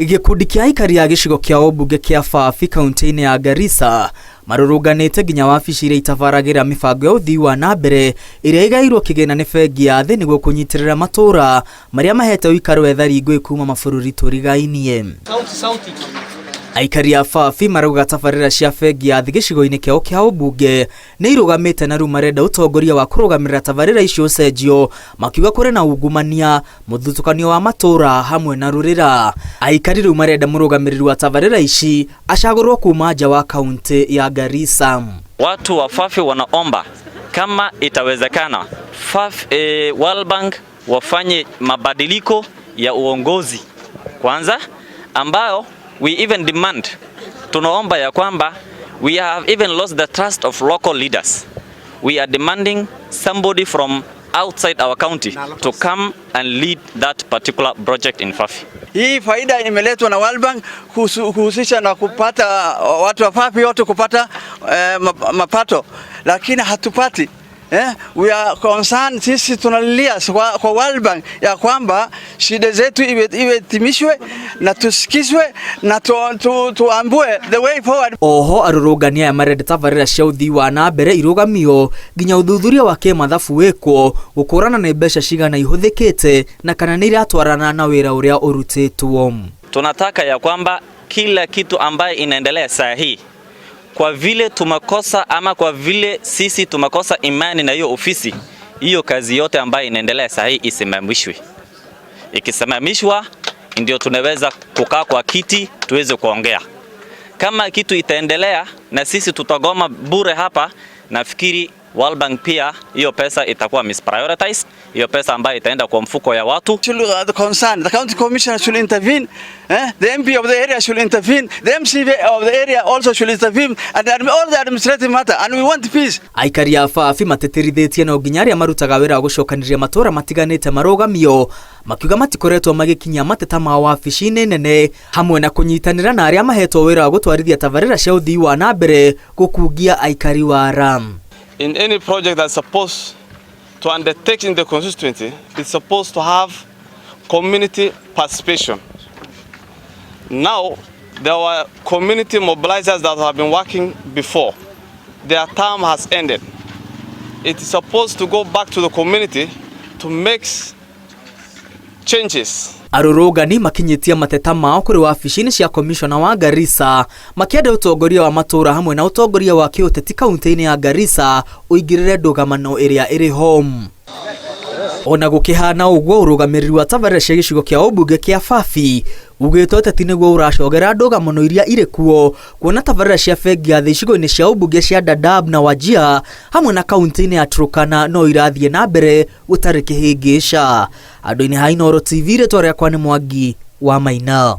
Gĩkundi kĩa aikari a gĩcigo kĩa ũmbunge kĩa Fafi kaunti-inĩ ya Garissa marũrũnganĩte nginya wabici iria itabaragĩra mĩbango ya ũthii wa na mbere ĩrĩa ĩgaĩirwo kĩgĩna nĩ bengi ya thĩ nĩguo kũnyitĩrĩra matũũra marĩa mahete ũikaro ethari ngũĩ kuma mabũrũri tũrigainie. Aikari a Fafi marauga tabarĩra cia bengi ya thĩ gĩcigo-inĩ kĩao kĩa ũmbunge nĩ irũgamĩte na rĩu marenda ũtongoria wa kũrũgamĩrĩra tabarĩra icio ũcenjio, makiuga kũrĩ na ungumania, mũthutũkanio wa matũũra hamwe na rũrĩra. Aikari rĩu marenda mũrũgamĩrĩri wa tabarĩra ici acagũrwo kuma nja wa kaunti ya Garissa. Watu wa Fafi wanaomba kama itawezekana Fafi, World Bank wafanye mabadiliko ya uongozi kwanza, ambayo we even demand, tunaomba ya kwamba we have even lost the trust of local leaders. We are demanding somebody from outside our county to come and lead that particular project in Fafi. Hii faida imeletwa na World Bank kuhusisha na kupata watu wa Fafi wote kupata mapato, lakini hatupati. We are concerned, sisi tunalilia kwa World Bank ya kwamba shida zetu iwe timishwe na tusikizwe na tuambiwe the way forward. Oho arũrũngani aya marenda tabarĩra cia ũthii wa na mbere irũgamio nginya ũthuthuria wa kĩmathabu wĩkwo gũkũrana nĩ mbeca cigana ihũthĩkĩte na kana nĩ iratwarana na wĩra ũrĩa ũrutĩtwo. Tunataka ya kwamba kila kitu ambaye inaendelea saa hii, kwa vile tumekosa ama kwa vile sisi tumekosa imani na hiyo ofisi, hiyo kazi yote ambayo inaendelea saa hii isimamishwe. Ikisimamishwa ndio tunaweza kukaa kwa kiti tuweze kuongea. Kama kitu itaendelea na sisi tutagoma bure hapa, nafikiri World Bank pia hiyo pesa itakuwa misprioritized, hiyo pesa ambayo itaenda kwa mfuko ya watu. Should, the concern, the county commissioner should intervene, eh? The MP of the area should intervene, the MCA of the area also should intervene, and all the administrative matter, and we want peace. Aikari a Fafi matĩtĩrithĩtie no nginya arĩa marutaga wĩra wa gũcokanĩrĩria matũũra matiganĩte marũgamio, makiuga matikoretwo magĩkinyia mateta ma wabici-inĩ nene hamwe na kũnyitanĩra na arĩa mahetwo wĩra wa gũtwarithia tabarĩra cia ũthii wa na mbere gũkungia aikari wara. In any project that's supposed to undertake in the constituency, it's supposed to have community participation. Now, there were community mobilizers that have been working before. Their term has ended. It is supposed to go back to the community to make changes. Arũrũngani makinyĩtie mateta mao kũrĩ wabici-inĩ cia komishona wa Garissa makĩenda ũtongoria wa matũũra hamwe na ũtongoria wa kĩũteti kaunti-inĩ ya Garissa ũingĩrĩre ndũgamano ĩrĩa ĩrĩ ho. Ona gũkĩhana ũguo, ũrũgamĩrĩri wa tabarĩra cia gĩcigo kĩa ũmbunge kĩa Fafi ugĩte ũteti nĩguo ũracogera ndũgamano iria irĩ kuo, kuona tabarĩra cia bengi ya thĩ icigo-inĩ cia ũmbunge cia Dadaab na Wajir hamwe na kaunti-inĩ ya Turkana no irathiĩ na mbere gũtarĩ kĩhĩngĩca. Andũ-inĩ ha Inooro TV, rĩtwa rĩakwa nĩ Mwangi wa Maina.